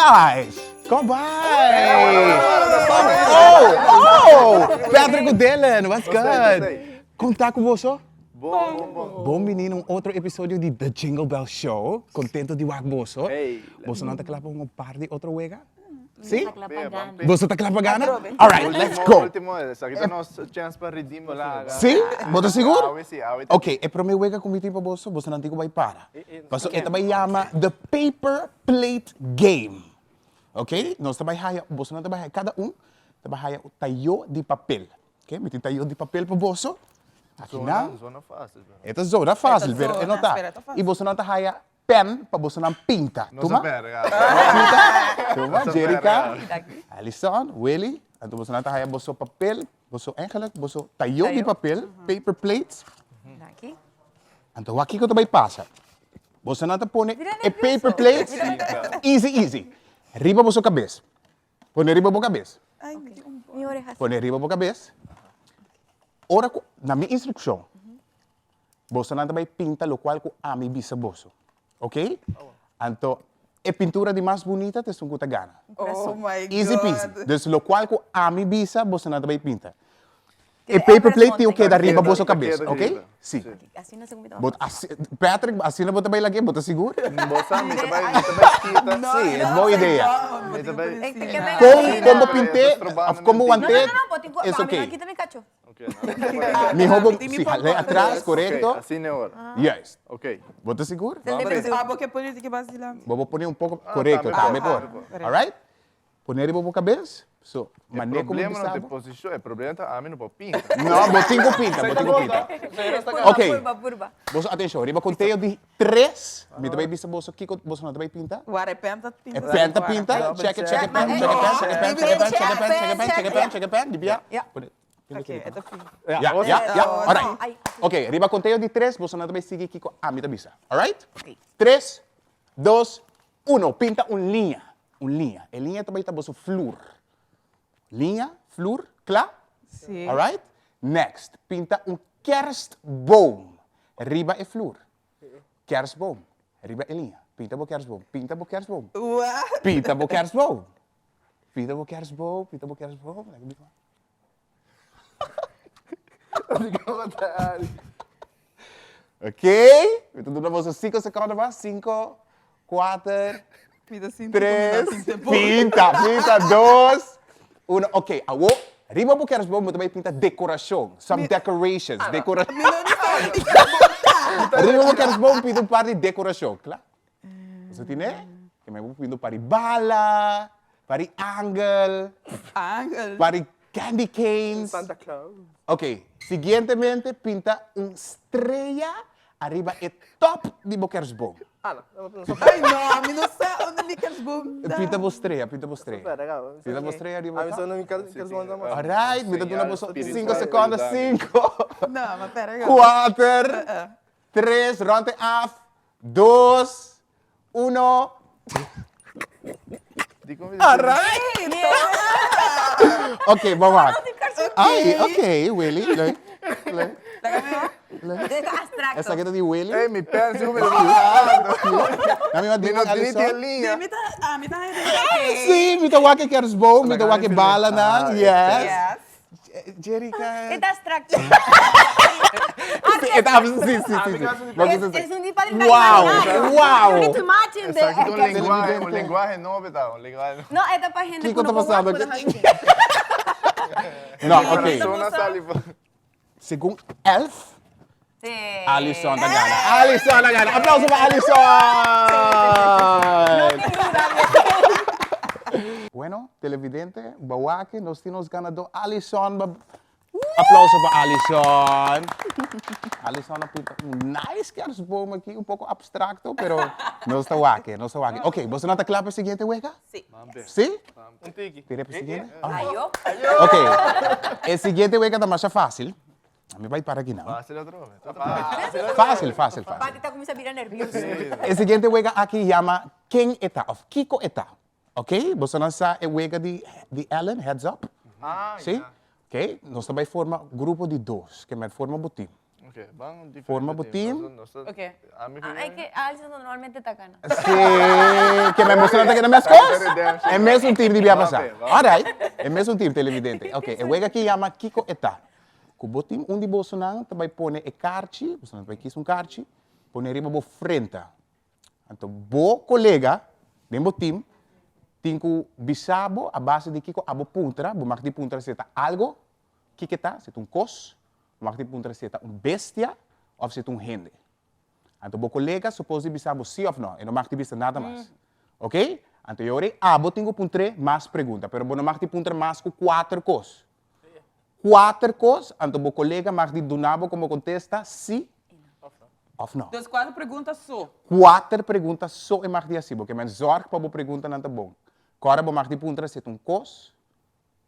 Guys, kom bai! Oh, oh! Patrick ku Dylan, what's good? Kon ta ku boso? Bon, bon, bon. Bon bini na un otro episodio di The Jingle Bell Show. Kontento di wak boso. Hey. Boso nan ta kla pa hunga un par di otro wega? Si? Ta kla pa gana. Boso ta kla pa gana? Alright, let's go. Ultimo, esaki ta nos chance pa redeem nos. Si? Bo ta sigur? Awe si, awe ta. Ok, e prome wega ku mi tin pa boso, boso nan tin ku bai para. Paso e ta bai yama The Paper Plate Game. Ok, nos ta bai haya, boso nan ta bai haya, kada un ta bai haya un tayo di papel. Ok, mi tin tayo di papel pa boso. Aki nan. Zona fácil. E ta zona fácil, pero e no ta. I boso nan ta haya pen pa boso nan pinta. No Tuma. sa verga. Pinta. Tuma, No sa Jerika, verga. Alison, Willy. Anto boso nan ta haya boso papel, boso eigenlijk boso tayo di papel, paper plates. Aki. Anto wak kiko ta bai pasa. Boso nan ta pone e paper plates, easy easy, riba boso kabes. Pone riba bo kabes. Mi orejas. Pone riba bo kabes. Ora ku, na mi instrukshon, Bosonan ta bai pinta lokual ku ami bisa boso. Ok? Anto, e pintura di mas bunita ta esun ku ta gana. Oh my God. Easy peasy. Dus lokual ku ami bisa, bosonan ta bai pinta. E paper plate tin ku keda riba boso kabes, ok? Si. Bo ta Patrick, asina bo ta bai lag'é? Bo ta sigur? Bo sa, mi ta bai, mi ta bai kita. Si, es bon idea. Mi ta bai. Kon, kon bo pint'é, òf kon bo want'é, es ok. Miho bo, si, hal'é atras, korekto. Ok, asina e ora. Juist. Ok. Bo ta sigur? Abo ke pone di ke bas dilanti. Bo por pone un poko, korekto, tambe por. Alright? Pone riba bo kabes, so, mane ku bo E problema no bisa ta bo. e posishon, e problema ta ami no por pinta. No, bo tin ku pinta, bo tin ku pinta. Ok. Purba, purba. Boso atenshon, riba konteo di tres, mi ta bai bisa boso kiko boso no ta bai pinta. Wara e pen ta pinta. E pen ta pinta, check e, check e pen, check e pen, check e pen, check e pen, check e pen, check e pen, check e pen, check e pen, di bia. Pone, pinta Ok, e ta pinta. Ya, ya, ya, alright. Ok, riba konteo di tres boso no ta bai sigui kiko ami ta bisa, alright? Tres, dos, uno, pinta un liña, un liña. E liña ta bai ta boso flur. Liña, flur, kla? Sí. Alright? Next, pinta un kerstboom riba e flur. Kerstboom, riba e liña. Pinta bo kerstboom, pinta bo kerstboom. What? Pinta bo kerstboom. Pinta bo kerstboom, pinta bo kerstboom. Laga mi wak. Ok, mi ta duna boso sinku sekondo mas. Sinku, kuater, Mi ta sinti ku mi Tres, ta sinti bo. pinta, pinta, dos, uno. Ok, awo, riba bo kerstboom bo ta bai pinta decoracion, some decorations, decora. Mi no ni sa di kerstboom ta. Riba bo kerstboom pinta un par di decoracion, kla? Boso tine? Ke men bo pinta un par di bala, par di angel, Angel. par di candy canes. Santa Claus. Ok, siguientemente pinta un strea Ariba e top di bo kerstboom. Ah, no. No, Ay, no, mi no sa unda mi kerstboom ta. Pinta bo strea, pinta bo strea. Pinta bo strea riba A mi top. sa unda mi kerstboom ta mas. Alright, mi ta duna boso cinco secondo, cinco. No, ma pera yo. Cuater, tres, rond e af, dos, uno. Alright. Ok, bon wak. Ay, ok, Willy, leuk, leuk. Dit ta abstracto. Esaki ta di Willy. Ey, mi pen sigur mi ta Na mi wak Mi di no tin Alison. e liña. Mi ta, ah, mi ta haña den Sí, mi ta wak e kerstboom, mi ta wak e balanan, yes. Yes. Jerika. E ta abstracto. E ta abs- sí, sí, sí, sí. Es, es un tipo de Wow, wow. You need to imagine the Esaki ta un lenguahe, un lenguahe nobo ta, un lenguahe nobo. No, e ta pa hende Kiko ku ta no por pasando wak, aki? pero No, ok. Corazon a sali for. Segun Elf, Sí. Alison ta gana. Alison ta gana. Aplauso pa Alison! No tin duda. Bueno, televidente, bawaki, nos tin nos ganador Alison. Ba Aplauso pa Alison. Alison a pinta un nice kerstboom aki, un poco abstracto, pero nos ta wak, nos ta wak. Ok, boso nan ta kla pa e siguiente wega? Sí. Sí? Un tiki. Tira pa e siguiente? Ayo. Ok, e siguiente wega ta masha fácil. Mi bai para aki nan. Fácil otro vez. Fácil, fácil, fácil. Pati ta cuminsa bira nervioso. E siguiente wega aki yama Ken e ta of Kiko e ta. Ok, boso nan sa e wega di di Ellen, Heads Up? Ah, Sí? ya. Ok, nos ta bai forma grupo di dos, ke men forma bo team. Ok, ban un diferente Forma bo team. Nos ta, Ok. ami ku Ah, es que Alison normalmente ta gana. Sí, ke men boso no ta keda meskos? E mesun team di bia pasá. Alright, e mesun team televidente. Ok, e wega aki yama Kiko e ta. Ku bo team, un di bosonan ta bai pone e karchi, bosonan ta bai kis un karchi, pone riba bo frenta. Anto bo kolega den bo team tin ku bisa bo a base di kiko abo puntra, bo mag di puntra si e ta algo, kiko e ta, si e ta un kos, bo mag di puntra si e ta un bestia òf si e ta un hende. Anto bo kolega supos di bisa bo si òf nò, e no mag di bisa nada mas. Oke? Anto e ora ei abo tin ku puntr'é mas pregunta, pero bo no mag di puntra mas ku kuater kos. Kuater kos, anto bo kolega mag di duna bo komo kontesta si òf nò. Dus kuater pregunta so. Kuater pregunta so e mag di hasi bo. Ke men zòrg pa bo preguntanan ta bon. Kòrda bo mag di puntra si ta un kos,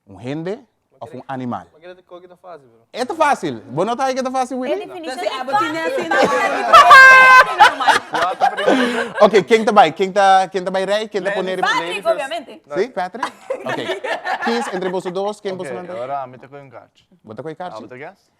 un hende òf un animal. Ma kere koki ta fásil bro. E ta fásil. Bo no ta haña ke ta fásil, E Willy? definishon Entonces, di abo tine fásil asina. pa normal. Kuater pregunta. Ok, ken ta bai? Ken ta ken ta bai rei? Ken ta pone riba? Patrick, obviamente. Sí, Patrick? Ok. Kies entre boso dos, ken Ok, boso nan ta? ora ami ta kohe un karchi. Bo ta kohe karchi? Abo ta guess?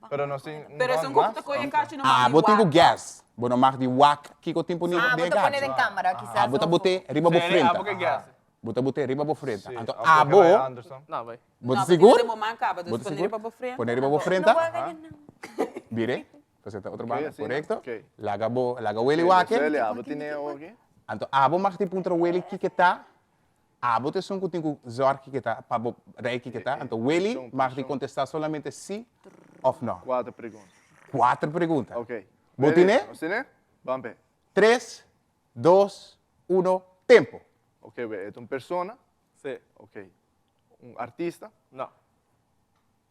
Pero nos tin un Pero round esun ku mas? ta kohe karchi no Ah, mag di bo tin ku wak. guess. Bo no mag di wak kiko tin pone Ah, bo den e ta pone karchi. den camera, kisas. Ah, bo ta of- bote riba bo Seri, frenta. abo ke guess. Bo ta bote riba bo frenta. Sí, Anto abo ke abo, bai Anderson. No, bai. bo ta No, sigur? bo man kaba, dus Bo ta pone sigur? riba bo frenta. Pone riba bo No frenta. voy a ganar nada. Bire. Paseta otro banda, asina? korekto? Ok. Laga bo, laga Willy wak. Seli, abo tine oki? Anto abo mag di puntra Willy kiko ta, abo ta esun ku tin ku zòrg kiko ta, pa bo rei kiko ta. Anto Willy mag di kontestá solamente sí òf nò. Kuater pregunta. Kuater pregunta. Ok. Bo tine? Bo tine? Ban pe. Tres, dos, uno, tempo. Ok, we, e ta un persona? Sí. Ok. Un artista? No.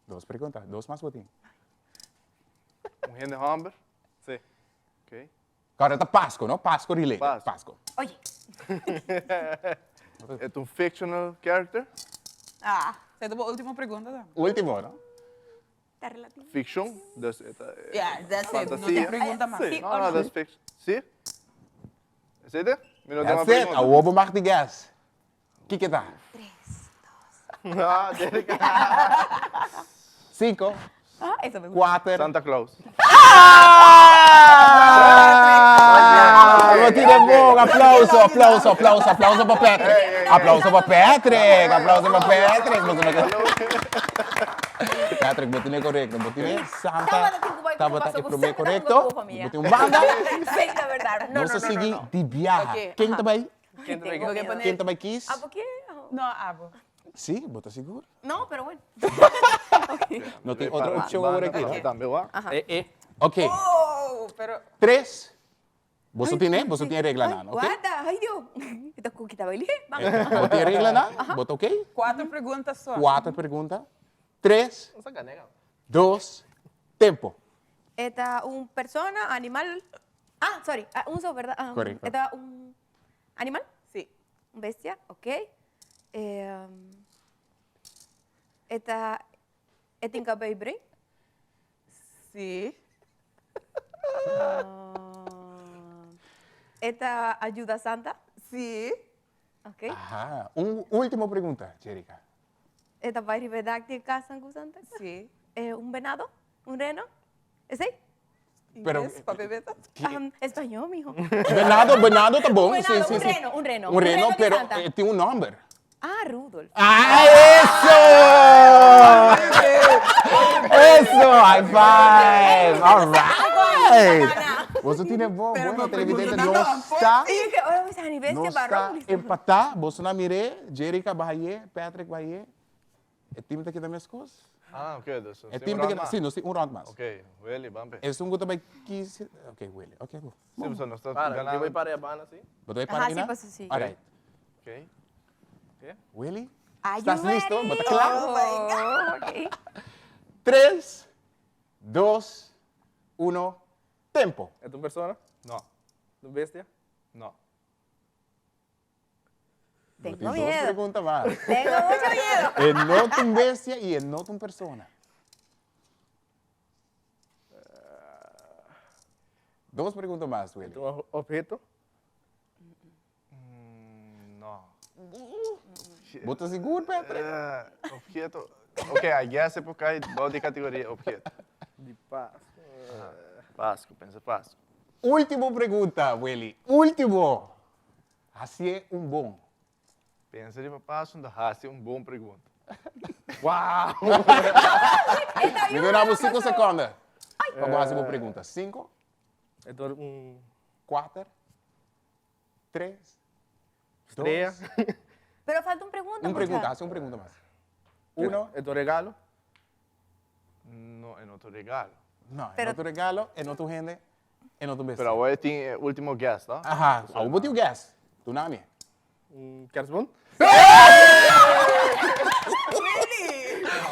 Dos pregunta, dos mas bo tin. Un hende hòmber? Sí. Ok. Ahora ta Pasco, no? Pasco related. Pasco. Pasco. Oye. E ta un fictional character? Ah, esei ta bo último pregunta tambe. Último, no? Ta relativo. Ficcion? Dus e ta Ja, that's it. No tin fantasia. pregunta mas. Sí No, o no, no? dat is fiction. Sí? Esei te? Mi no tin mas That's it. pregunta. Awor bo mag di guess. Kiko ta? Tres, dos. Ah, Jerika. Cinco, Ah, eso me gusta. cuater. Santa Claus. Ah! Bo tira bon. Aplauso, aplauso, aplauso, aplauso pa Patrick. Aplauso pa Patrick. Aplauso pa Patrick. Bo tira Patrick, bo tine correcto. Bo tine Santa. Tabata tin cu bai cu Tabata paso e cu prome Santa correcto. cu famia. Bo tin un banda. Sí, la verdad. No, Nos no, a no, sigui no, no. di biaha. Ok, Ken ta bai? Ken ta bai Tengo Lo que miedo. pone- Ken ta bai kies? Ah, ¿por qué? No, abo. Sí, bo ta sigur? No, pero bueno. No tin otro opcion awor aki, no? Tambe wak. E, e. Ok, Oh, pero tres. Boso tin, eh? Boso tin e reglanan, ok? Guarda, ay Dios. Esta cookie ta baile. Vamos. Bo tin e reglanan? Bo ta ok? Cuatro preguntas so. Cuatro pregunta. Tres, No sa gana, dos, tempo. Esta un persona, animal. Ah, sorry, ah, un so, ¿verdad? Ah, Correcto. Esta un animal, Sí. un bestia, ok. Eh, esta, e tin cabello breed. Sí. Ah, esta ayuda santa, Sí. ok. Aha. Un último pregunta, Jerika. Esta va riba dak di casa cu santa. Sí. Eh, un venado, un reno. Esey? Pero- Ingles, papia beta. Um, español, mijo. Venado, venado ta bon. Un venado, sí, sí, un sí. reno, un reno. Un reno, Un reno di pero Santa. eh, tin un nomber. Ah, Rudolf. ¡Ah, eso! Eso, high five. All right. Boso tiene bo, Pero bueno, me televidente, pregunto no tanto, está, Sí, que ahora voy a nivel no que está barrón. empatá. Boso na mire, Jerica Bahie, Patrick Bahie. E team ta keda meskos? Ah, ok, dus E team ta keda, sí, nos tin un round mas. Ok, Willy, bampe. Esun ku ta bai kis, ok, Willy, ok, bo. Sí, pasobra nos ta Para, ganando. yo voy para Habana, sí. Bo ta bai para Aha, ahí sí, na? paso sí. All right. Ok. Willy, Are you estás listo? ready? Bo ta kla? Oh my God. Ok. Tres, dos, uno, tempo. E ta un persona? No. Un bestia? No. Tengo Tin dos miedo. pregunta mas. Tengo mucho miedo. E no ta un bestia y e no ta un persona. Dos pregunta mas, Willy. E ta un obheto? No. Bo ta sigur, Patrick? Obheto. Ok, I guess e por kai bou di categoria obheto. Di Pasku. Pasku, pensa Pasku. Último pregunta, Willy. Último. Hasié un bon. Pensa riba Pasku, anto hasi un bon pregunta. Wow! Mi duna bo sinku sekonde pa bo hasi bo pregunta. Sinku. E ta un. Kuater. Tres. Strea. Dos. Pero falta un pregunta, Un pregunta, mucha. hasi un pregunta mas. Uno. E ta un regalo? No, e no ta un regalo. No, e Pero- no ta un regalo, e no ta un hende, e no ta un bestia. Pero awor e tin e ultimo guess, no? Aha, awor bo tin un guess. Duna mi. Un kerstboom?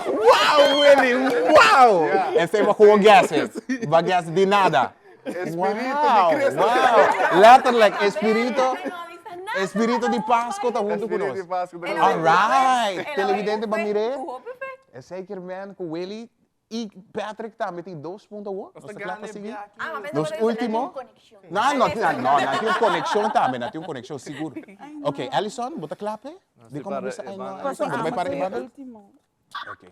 Wow, Willy, wow! Esei bo gewoon guess e. Bo guess di nada. Espiritu di Cristo. Wow, letterlijk, e spirito, No avisa nada. e spirito di Pasco ta hunto cu Espiritu nos. di Pasco ta cu All nos. right, televidente ba mire. Cu hopi fe. Esei kier men cu Willy y Patrick tambe tin dos punto awor. Nos ta kla pa sigui. Ah, ma pensa Nos cu ta ultimo. Conexion. No, no, no, no, nan tin un conexion tambe, nan tin un conexion sigur. Ok, Alison, bo ta kla p'e? Di como para bisa, ay, no, e banda. Alison, bo ta bai para e Paso banda? ultimo. Ok.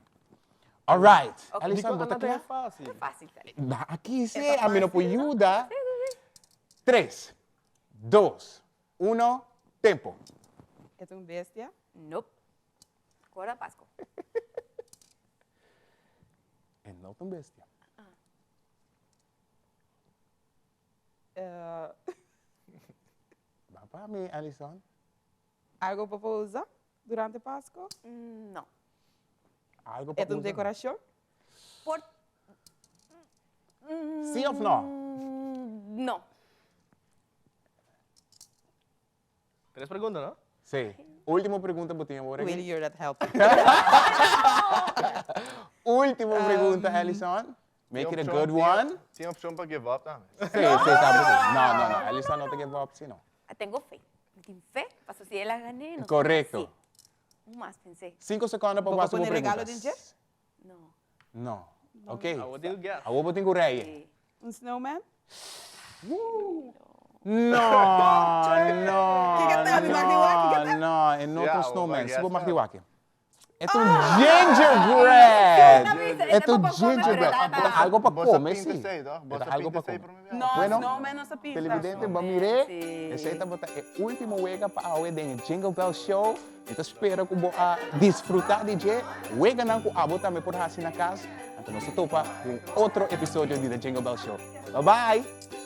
All right. Alison, bo ta Dikon kla? e fácil. Fácil, sali. Na aki si, ami no por yuda. Tres, dos, uno, tempo. E ta un bestia? Nope. Cora Pasco. E no ta un bestia. Eh, Ba pa mi, Alison. Algo pa por usa durante Pasco? No. Algo pa E ta un usa? decoracion? Por Sí of no? No. Tres pregunta, no? Sí. Ultimo pregunta bo tin awor aki. Willy, you're not helping. Ultimo pregunta, Alison. Make it a good one. Tin opcion pa give up tambe. Sí, sí, tambe sí. No, no, no. Alison no ta give up, sí no. Tengo fe. Mi tin fe. Paso si el a gané, no Correcto. Sí. Un mas pensé. Cinco secondo pa Bo bo haci bo pone regalo pregunta. den dje? No. No. Ok. Awor tin cu guess. Awor bo tin cu rei. Sí. Un snowman? No, no, Kiko ta? Mi mag di wak, kiko ta? no, e no ta un Ja, snowman. Si bo mag di wak. wak. E ta un gingerbread. E ta un gingerbread. E Ta algo pa Bo sa come, pinta si. esei, toch? Bo E ta sa algo pinta pa esei come. prome biaha. No, Bueno, snowman no sa pinta. Televidente, bo mir'é. Sí. Esei tabata e ultimo wega pa awe den e Jingle Bell Show. Mi ta spera ku bo a disfrutá di dje. Weganan ku abo tambe por hasi na kas. Anto nos ta topa den un otro episodio di The Jingle Bell Show. Bye bye!